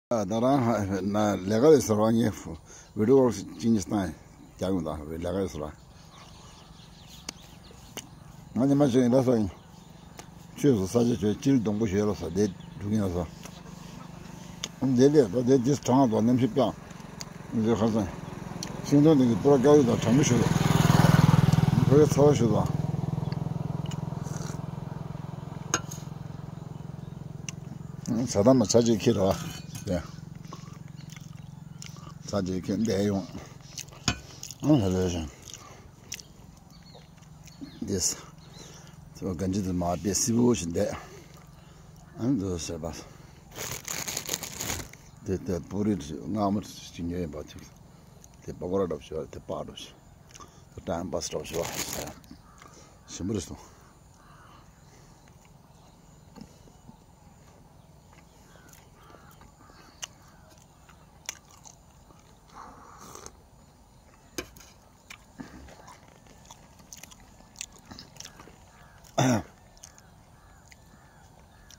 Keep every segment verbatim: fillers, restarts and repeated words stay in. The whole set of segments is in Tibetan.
ད་རང་ན་ལས་ཀ་ལས་ཟེར་བ་ངས་བི་ཌི་ཡོ་གཅིག་གཉིས་བཏང་རྒྱག་ཡོང་དང་ལས་ཀ་ལས་ཟེར་བ། ང་ཉི་མ་ཞིག་ཡིན་ད་སོ་ཡིན། ཆོས་སུ་ས་ཆ་ཆོས་སྤྱིར་སྡོང་པོ་ཞོལ་ལ་ས་དེ་འགྲོ་གིན་ལ་ས། དེ་ལས་ད་དེ་དེ་གྲང་དང་གནམ་གཤིས་བཀག་འདི་ཁ་སང་། ཤིང་སྡོང་འདི་གི་སྤུ་ར་བཀག་ཡོད་དང་གྲང་མོ་ཞུ་དང་། ཁོའི་ཚ་བ་ཞུ་དང་། ས་དམ་ལ་ཆ་ཅིག་ཁྱེར་ར་བ། ཡ། ཆ་ཅིག་ཁྱེར་འདས་ཡོང་། ཨང་ཧ་ལས་ཤིང་། འདིས། ཚོ་གན་ཇི་དུ་མ་པེ་སི་བོ་ཞིག་འདས། ཨང་དུ་ཟེར་བ། དེ་དེ་པུ་རི་མངར་མོ་ཞིག་ཉོས་ཡིན་པ་ཅིག་དེ་པ་ཀོ་ར་འདྲ་པོ་ཞིག་དེ་པགས་འདྲ་པོ་ཞིག་ཏའིམ་པཱས་འདྲ་པོ་ཞིག་བ། ཞིམ་པོ་རེད་སོང་།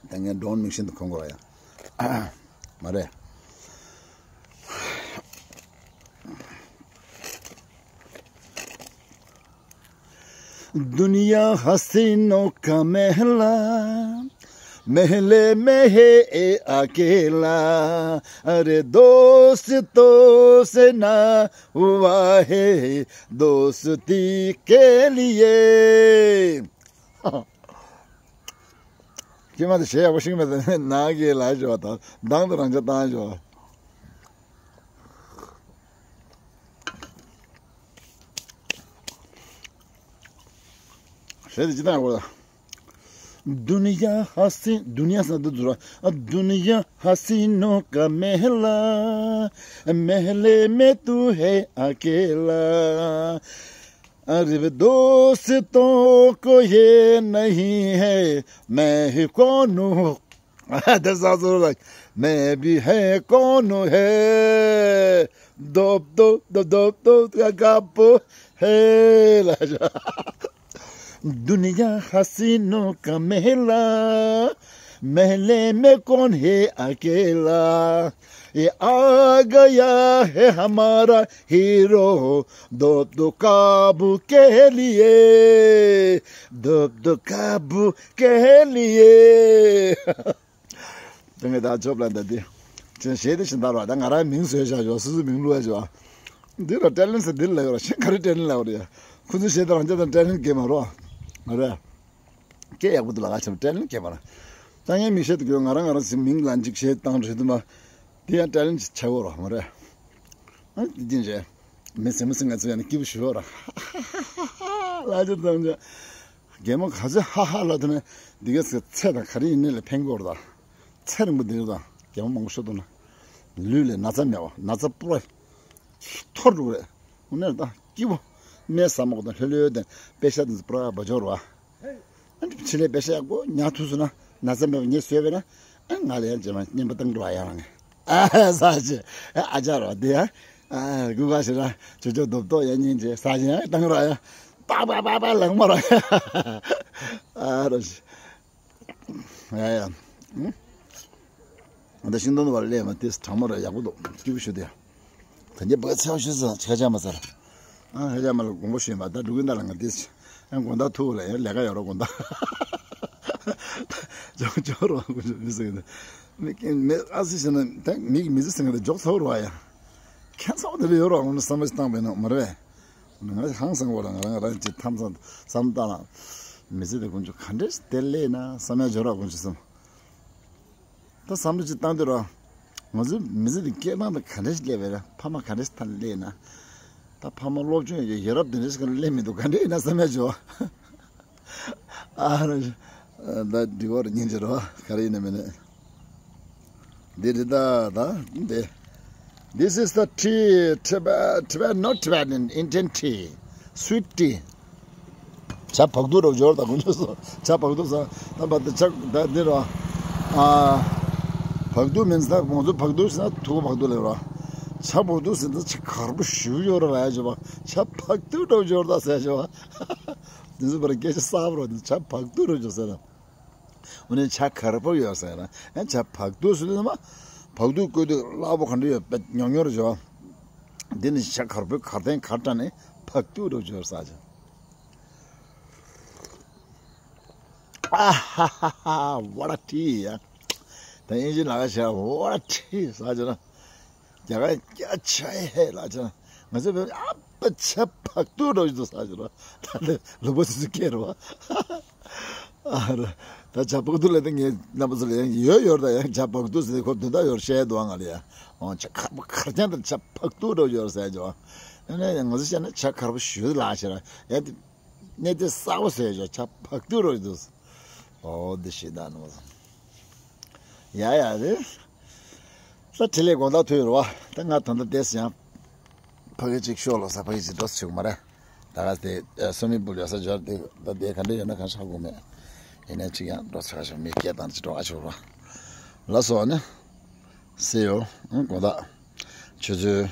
ད་ངས་ཌོན་མིག་ཤིན་དུ་ཁོང་གོ་ཡ། མ་རེད། दुनिया हसीनों का महला, महले में है अकेला। अरे दोस्तों से ना हुआ है दोस्ती के लिए। ཁྱེད་མ་དེ་ཞེ་ཡག་པོ་ཤིང་མེད་དེ་ནག་གི་ལ་ཞོ་དང་མདང་དུ་རང་ཅག་བཏང་ཞོ། ཞེ་དེ་ཅི་དང་གོ་ད། दुनिया हसी दुनिया ས་དུ་ཛུ་ར། दुनिया हसीनों का महला, महले में तू है अकेला। अरे दोस्तों को ये नहीं है, मैं ही कौन हूँ? ད་ས་ཟུར་ལ། मैं भी है कौन है? दोप दोप दोप दोप दोप का कापो है। दुनिया हसीनों का महला, महले में कौन है अकेला? ये आ गया है हमारा हीरो, दोप दो काबू के लिए, दोप दो काबू के लिए। དེ་ངས་ད་ཆོབ་ལ་འདི་དེ། ཅན་ཞེ་དེ་བཞིན་དར་བ་ད་ང་རང་མིང་བཟོས་བཞག་ཞོག་སུ་སུ་མིང་བླུགས་བཞག་འདི་ལ་ཊེ་ལེན་ཟེར་འདི་ལ་ཡོད་ར་ཤེས་ག་རེ་ཊེ་ལེན་ལ་ཡོད་ར་ཡ། ཁོ་ཚོ་ཞེ་དེ་རང་ཅག་དང་ཊེ་ལེན་གེ་མ་རོ། ང་རེ། སྐད་ཡག་པོ་འདུག་ལ་ང་ཆེན་པོ་ཊེ་ལེན་གེ་མ་ར། ད་ངས་མི་ཤེས་འདུག་གི་ང་རང་ང་རང་སི་མིང་ལ་འཇིག་ཤེས་བཏང་རེད་དུ་མ། དེ་ཡང་ཊེ་ལེན་ཆེ་བོ་རོ་ང་རེ། ཨ་དེ་ཅན་རེད། མི་སེམས་སེམས་ང་ཚོ་ཡང་སྐྱིད་པོ་ཞུ་བ་ར། ལ་ཅན་ཙམ་ཅན། རྒན་མོ་ག་ཚོད་ཧ་ཧ་ལབ་དུས་ནས་འདི་ག་ཚོད་ཚད་དང་ག་རེ་ཡིན་ནའི་ལ་ཕན་གི་ཡོད་རེད་ད། ཚད་རིང་པོ་འདི་རེད་ད། རྒན་མོ་མང་པོ་ཤོད་འདུག་ན། ལུས་ལ་ན་ཚ་མེད་པ་ན་ཚ་སྤུ་ར་འཐོར་འགྲོ་གི་རེད། འོ་ནས་ད་སྐྱིད་པོ། སྨན་ཟ་མ་གོ་དང་ལྷོད་ལྷོད་དང་དཔེ་ཤ་དེ་ཚོ་སྤུ་ར་བ་འབྱོར་བ། ཨ་ནི་ཕྱི་ལས་དཔེ་ཤ་ཡག་པོ་ཉར་ཐུབ་སོང་ན་ན་ཚ་མེད་པ་ངས་བཟོས་པས་ན། ཨ་ང་ལ་ཡང་རྗེས་མ་བརྙན་པར་བཏང་འགྲོ་བ་ཡང་རང་ཨ་ས་ཆེ། ཨ་ཅག་རོ་དེ་ཡང་། ཨ་སྐུ་ཁ་ཤི་ར་ཅོ་ཅོ་རྡོབ་རྡོབ་ཡང་སྙིང་རྗེ་ས་ཆེ་ཡང་བཏང་རོ་ཡ། པག་པག་པག་པག་ལངས་མ་རོ་ཡ། ཨ་རོ་ཤི། ཡ་ཡ། ཨ་ད་ཤིང་སྡོང་བར་ལས་མ་དེ་གྲང་མོ་ར་ཡག་པོ་འདུག་སྐྱིད་པོ་ཞུ་དེ་ཡ། ད་ཉེ་བ་ཚེ་བ་ཤུ་ཟ་ཁ་ཆ་མ་ཟ་ར། ཨ་ཧ་ཅང་མ་ལ་དགོངས་པ་ཞུས་མ་ད་འགྲོ་གི་འདའ་ལ་ང་ཏིས། ཨ་དགོང་དག་ཐུག་ལ་ཡང་ལས་ཀ་ཡོད་རོགས་དགོང་དག་ཅོག་ཅོག་རོགས་དགོང་ཅོག་མི་ཟེར་གི་འདུག་མི་ཀན་མི་ཨ་སི་ཟེར་ན་ད་མི་གི་མི་ཟེར་ཟེར་གི་འདུག་འཇོག་ཚོགས་རོགས་ཡ། ཁྱད་མཚར་དེ་རེ་ཡོད་རོགས་ངོ་ནས་བསམ་བློ་ཞིག་བཏང་པས་ན་མ་རེད། ང་ཧང་སང་བོ་ལ་ང་རང་ང་རང་ཅིག་ཐམ་སང་བསམ་བཏང་ལ། མི་ཟེར་དེ་དགོང་ཅོག་ག་འདྲས་དེ་ལས་ན་བསམ་ཡ་འཇོག་རོགས་དགོང་ཅོག་བསམ། ད་བསམ་བློ་ཅིག་བཏང་དུས་ར། ང་ཚོའི་མི་ཚེ་འདི་སྐྱེས་སྟངས་དང་ག་འདྲ་ཞིག་སླེབས་པས་ར་ཕ་མ་ག་འདྲ་ཞིག་ཐ་སླེབས་ན། ད་ཕ་མ་སློབ་སྦྱོང་ཡོད་ཡ་རབས་འདི་འདྲ་ཞིག་ག་སླེབས་མི་འདུག་ག་འདྲ་ཡིན་ན་བསམ་ཡ་བྱོས། ཨ་ར། ད་འདི་བོར་སྙིང་རྗེ་རོ་ག་རེ་ཡིན་ན་མིན་ནས། འདི་རི་ད་ད་འདི། This is the tea, Tibet, Tibet, not Tibetan, Indian tea, sweet tea. ཇ་བག་དུ་རོ་འབྱོར་དང་དགོན་ཆུ་སོ་ཇ་བག་དུ་ས་ད་བ་དུ་ཆ་ད་འདི་རོ། ཨ་བག་དུ་མིན་ས་ང་ཚོ་བག་དུ་ཟེར་ན་ཐུག་བག་དུ་ལེ་རོ། ཇ་བག་དུ་ཟེར་ན་ཆ་གར་པོ་ཞུ་ཡོ་རོ་ལ་ཡ་ཇ་བ་ཇ་བག་དུ་རོ་འབྱོར་དང་ཟེར་ཇ་བ། འདི་ཚོ་བར་སྐད་ཆ་གསར་པ་རོ་འདི་ཇ་བག་དུ་རོ་འབྱོར་ཟེར་ན། འོ་ནས་ཇ་གར་པོ་ཡོད་ཟེར་ན་ཨ་ཇ་བག་དུ་ཟེར་ན་མ། བག་ཐུག་བསྐོལ་དུས་སླ་པོ་ག་འདྲ་ཡོད་པ་ཉོག་ཉོག་རེད་བྱོས། འདི་ནི་ཇ་གར་པོའི་གར་ཐེངས་གར་སྐྲ་ནས་བག་ཐུག་འདྲ་བྱོས་ཟ་བྱོས། ཨ་ཧ་ཧ་ཧ། What a tea ཡ། ད་དབྱིན་ཇི་ལ་ཁ་བྱས། What a tea ཟ་བྱོས་ན། རྒྱ་གར་སྐྱ་ཆ་ཧེ་ལ་བྱས་ན། ང་ཚོ་བོད་ཨ་ཕ་ཇ་བག་ཐུག་འདྲ་བྱོས་འདུག་ཟ་བྱོས་ན། ད་ལྟ་ལུང་པ་སུ་སུ་སྐད་རེད་བ། ཨ་ར། ད་ཇ་བག་ཐུག་ལབ་དུས་ངས་རྣམ་པ་ཚོ་ལ་ཡང་ཡོད་ཡོད་རེད། ད་ཡང་ཇ་བག་ཐུག་ཟེར་ཁོ་དོན་དག་ཡོད་བཤད་འདུག་ང་ལ་ཡ། འོ་ཇ་གར་པོ་གར་རྐྱང་དང་ཇ་བག་ཐུག་འདྲ་ཡོད་ཟེར་ཇོ། ཨ་ནི་ང་ཚོ་བཤད་ན་ཇ་གར་པོ་ཞུ་ལ་ཞེས་ར་ཡ། དེ་གནས་དེ་གསར་པོ་ཟེར་ཇོ། ཇ་བག་ཐུག་འདྲ་འདུག་འོ་འདི་ཞིག་ད་ནོ། ཡ་ཡ་རེད། ད་དེ་ལས་དགོང་དག་ཐུག་ཡོད་རེད་བ། ད་ང་ད་ལྟ་བསྡད་ཡང་ཕ་གི་གཅིག་ཤོག་ལོ་ས་ཕ་གི་གཅིག་འགྲོ་ཆོག་མ་རེད། ད་ག་དེ་སོ་མི་བུ་ལ་ས་འབྱོར་དེ་ད་དེ་ག་འདྲ་ཡོད་ན་གང་ཧ་གོ་མེད། ཡིན་ན་གཅིག་ཡང་འགྲོ་ཆོག་ཆོག་མི་སྐད་བཏང་ཅི་འགྲོ་ཨ་ཆོག་རོ། ལ་སོ་ནི། སེ་ཡོ། ཨང་དགོང་དག་ཆུ་ཚོད།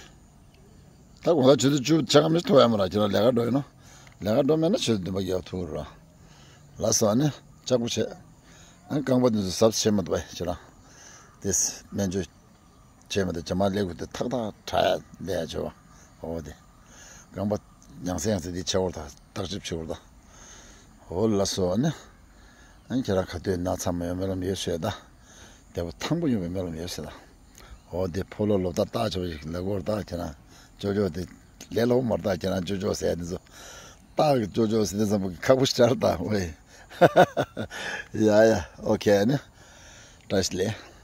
ད་དགོང་དག་ཆུ་ཚོད་བཅུ་ཆ་ག་མི་ཐོག་ཡ་མ་ར་ཁྱེད་རང་ལས་ཀ་འགྲོ་ཡོད་ནོ། ལས་ཀ་འགྲོ་མེད་ན་ཆུ་ཚོད་བདུན་པ་རྒྱབ་ཐུག་རོ། ལ་སོ་ནི། ལྕགས་པོ་བྱས། ཨང་རྐང་པ་འདི་ཚོ་ཟབ་བྱེད་མ་ཐུབ་པ་ཁྱེད་རང་། དེ་སྨན་བཅོས། བྱས་མ་ཐག་ཇ་མ་ལེགས་དེ་ཐག་ཐག་དྲག་ལས་བྱོས་པ། འོ་དེ། རྐང་པ་ཡང་སེ་ཡང་སེ་དེ་ཆེ་བོར་དང་བརྟག་ཞིབ་བྱེད་བོར་དང་། འོ་ལ་སོ་ནི། ཨ་ཁྱེད་རང་ག་དུས་ན་ཚ་མ་ཡོང་སྨོན་ལམ་ཡོད་ཟེར་ད། དེ་བ་ཐང་པོ་ཡོང་བའི་སྨོན་ལམ་ཡོད་ཟེར་ད། འོ་དེ་ཕོ་ལོ་ལོ་ད་ལྟ་ཆོག་ཡིག་ལ་གོར་ད་ཁྱེད་རང་ཅོ་ཅོ་དེ་ལས་ལོ་མར་ད་ཁྱེད་རང་ཅོ་ཅོ་ཟེར་དེ་ཚོ། ད་ཅོ་ཅོ་ཟེར་དེ་ཚོ་ཁག་པོ་ཞིག་ད་འོ་ཡེ། ཡ་ཡ་ཨོ་ཁེ་ནི། བཀྲ་ཤིས་བདེ་ལེགས།